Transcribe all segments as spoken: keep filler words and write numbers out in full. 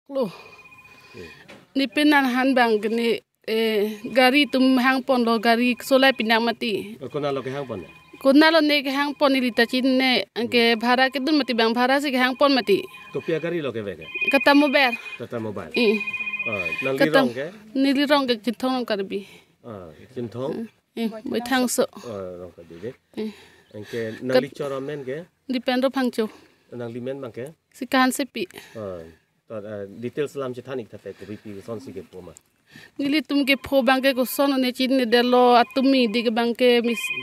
lo. Hmm. Ne penan han abang ke ne, eh, gari atum hangponlo, gari solai pinak mati. Konatlo kehangpon? Konatlo ne kehangpon neli ta chinine, anke bhara kedun mati abang, bhara si kehangpon mati. Kopi agari lo kevek ke? Tata Mobile. Tata Mobile. Eh. Ah, nangli Tata rong ke? Neli rong ke Chinthong Rongkarbi. Ah, Chinthong? Eh, Boithangso. Ah, Rongkarbi ke. Eh. Anke nangli choro amen ke? Dipendro Phangcho. Nangli men abang ke? Si Kahan Sepi. Ah, to, ah, details alam chethan ik tha te, kopi pi kosonsi kepho ma? Nelitum kepho abang ke koson ne chinine detlo, atumi adik abang ke mis-,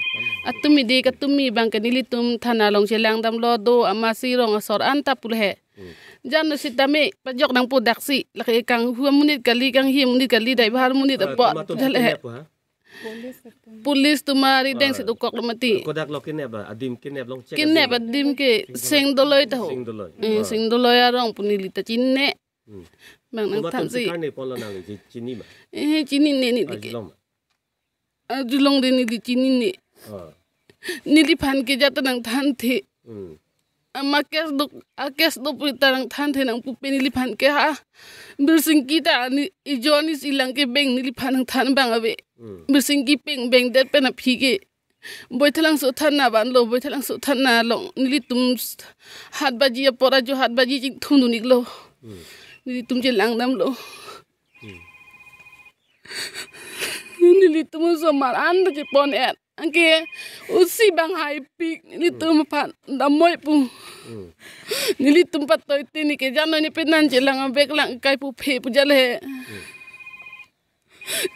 atumi adik, atumi abang ke nelitum thana along chelang damlo, do amatsi rong asor anta pu le he. Hmm. Jan no sitame pajok nangpo daksi, lake kanghu amonit kali, kanghi amonit kali, driver amonit Ah, apot komatum dal he. Kidnap ha? Police atum. Police atum ari deng Ah. si dokok lo mati. Kodak lo kidnap ba? Adim kidnap, long check Kidnap adim ba? Adim ke Seng Doloi ta ho. Seng Doloi. Eh, Ah. Seng Doloi arong pu neli ta chinine. Hmm. Abang nangthan Komatum si. Karne ponlo nangli chi-, chini ma? Eh, chinine neli Ah, ke. Arjulong ma? Arjulong de neli chinine. Ah. Neliphan ke jat nangthanthe. Hmm. Ama case do, a case do pu ta nangthanthe nangpupe neliphan ke ha. Birsingki ta ne, ijo ne silang ke beng neliphan nangthan abang ave. Hmm. Birsingki peng bengdet pen aphi ke Boithalangso thana vanlo, Boithalangso thana along nelitum s-, hat baji apor ajo hat baji chingthum dun iklo. Hmm. Nelitum chelang damlo. Hmm. Nelitum osomar anta chepon-et. Anke usi abang haipik nelitum aphan damnoi pu. Hmm. Nelitum patoi te ne ke jan no ne penan chelang abek lang kai pu phe pu jale. Hmm.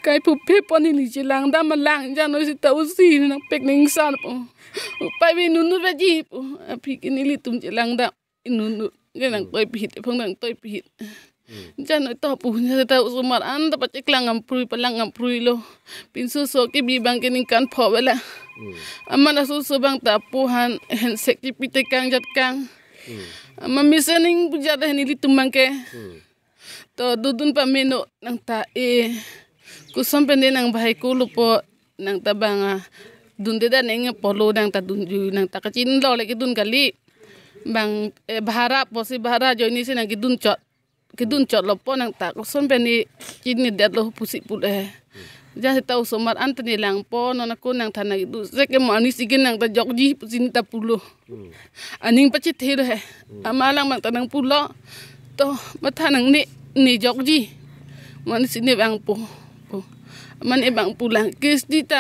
Kai pu phe pon neli chelang dam alang jan no sita usi nangpek ningsar pu. Upai ve nunu baji pu. Aphi ke nelitum chelang dam. Inunu ke nangtoi pihit, ephong nangtoi pihit. Hmm. Jan no to pu, jan ta osomar anta pacheklang amprui, palang amprui lo. Pinso so kebi abang ke ningkan pho vela. Hmm. Amat aso so abang ta pu han, handset chepi tekang jat kang. Hmm. Amat mesen ning pu jat nelitum abang ke. Hmm. To dodun pameno nang ta e. Koson pen de nang bahai ko lo po nang ta abang a. Dunde dan eng apotlo nang ta dunju nang ta kachinilo le kedun kali. Abang, eh, bhara pusi bhara ajoine si nang kedun chot. Kedun chotlo po nang ta koson pen ne chinine detlo pusi pu le. Jan sita osomar anta ne langpo non ako nang thana kedo. Seke mo aning si ke nang ta jokji pusi ne ta pulo. Hmm. Aning pachethelo he. Hmm. Amat alang abang ta nangpulo. To matha nangne, ne jokji. Mo aning si ne vangpo. Po. Amat ne vangpo lang. Case di ta